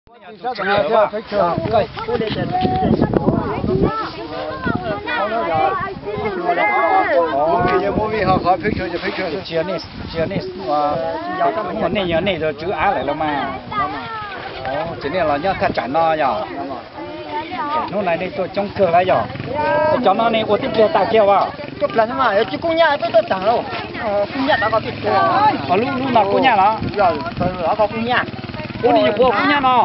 Nej yog nej tus tswv av lawm los mas. Ces nej los nyob thaj tsam no yog? Hnub no nej tuaj coob kawg lawm yog? Cov no nej ua tib pliag tas kiag as? Lub no kub nyaj los? Ua nej nyuam qhuav kub nyaj no?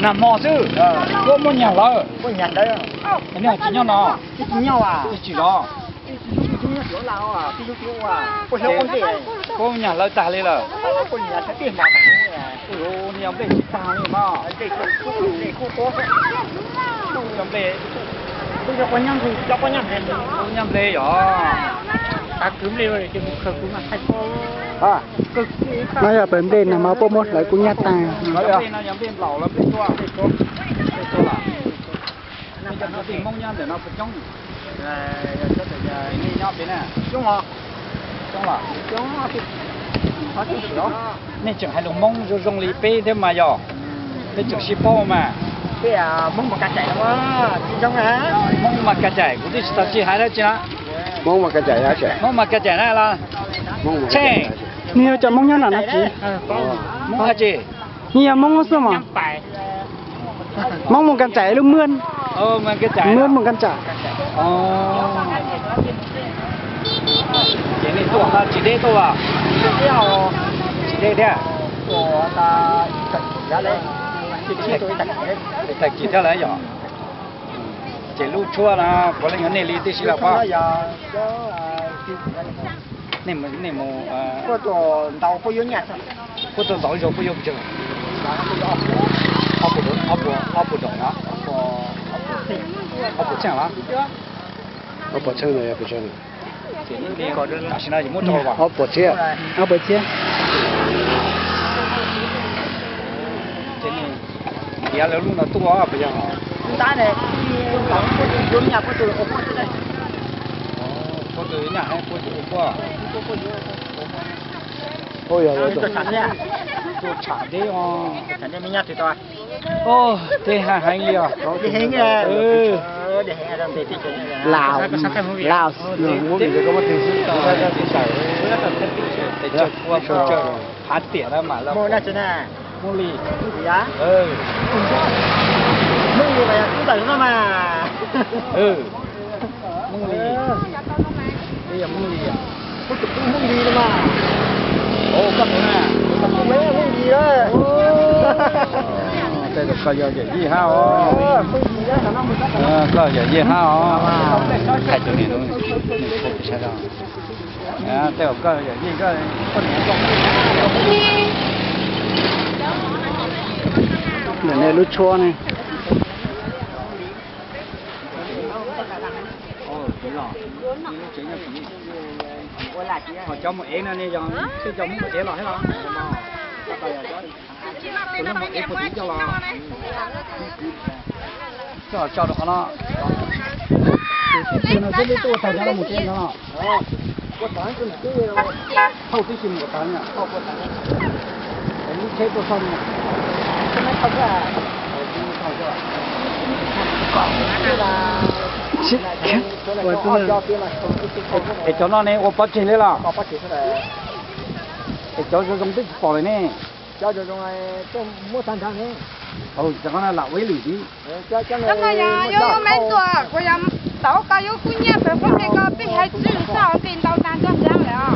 Nag hmo xwb, kub muaj nyag lawm. Nej tsis nyob no? Tsis tsis los? Kub nyag hlawv tag li lawm. Nej yog nplej tsis tag li no? Yog nplej, kub nyag nplej yog? No yog pawg nplej nag hmo puab muab hlawv kub nyab tag. Nplej no yog nplej nplaum los nplej tuab? Nplej tuab los? Nej cov kwv tij Hmoob nyob ntawm no puas coob? Nej nyob pem na? Coob los? Nej tseem hais lus Hmoob zoo zoo li peb thiab mas yog? Peb tseem sib paub mas. Hmoob mas ka caim, kuv twb tsis tau sib hais dab tsi na. Hmoob mas ka caim na los? Tsheej, nej yog cov Hmoob nyob no na tsis? Hmoob dab tsi? Nej yog Hmoob xwb mas. Hmoob Mus Kas Tsaim lub Muaj, Muaj Kas Tsaim. Ces nej tuaj tsis deb tuaj? Tsis deb thiab. Tag kis thiab lawm yog? Ces lub tshuab no puav leej yog nej li tib si los pob? Nej mus, puab tuaj ntau zog puab yuav pes tsawg? Ob puas doos no? Ob puas txheej los? Ob puas txheej no yog pes tsawg? Tam sim no yus muab rau ob puas txhiab, ob puas txhiab. Tiav lawv lub no tuaj puas yog? Tuaj tsham deb os. Deb haj heev li os. Laus, laus. Phav tiam na mas Hmoob Lis. Hmoob Lis, Hmoob Lis, Hmoob Lis. Koj tus na, koj yog yawm yij hab os. Koj yawm yij hab os. Hais tus niam, tej zaum koj yawm yij, koj niam. Ntawm nej lub tshuab ne. Ho cov mus ev no ne yog tej cov Hmoob mus ev los thiab los? Tus no mus ev puag tim coj los? Coj los tso rau qhov no. Tus no twb tuaj tag no los mus tsev no. Thauj tib si mus kom tag na. Lub tsheb tuaj txog no. Es cov no ne ua pov tseg li los? Es cov zoo zoo twb tsis pom li ne. Cov no yog yuav me tuam, kuv yog tau koj yuav kub nyiaj pem foob li ko, peb hais txwj xwb os, nqi ntau tag nrho ntag lawm.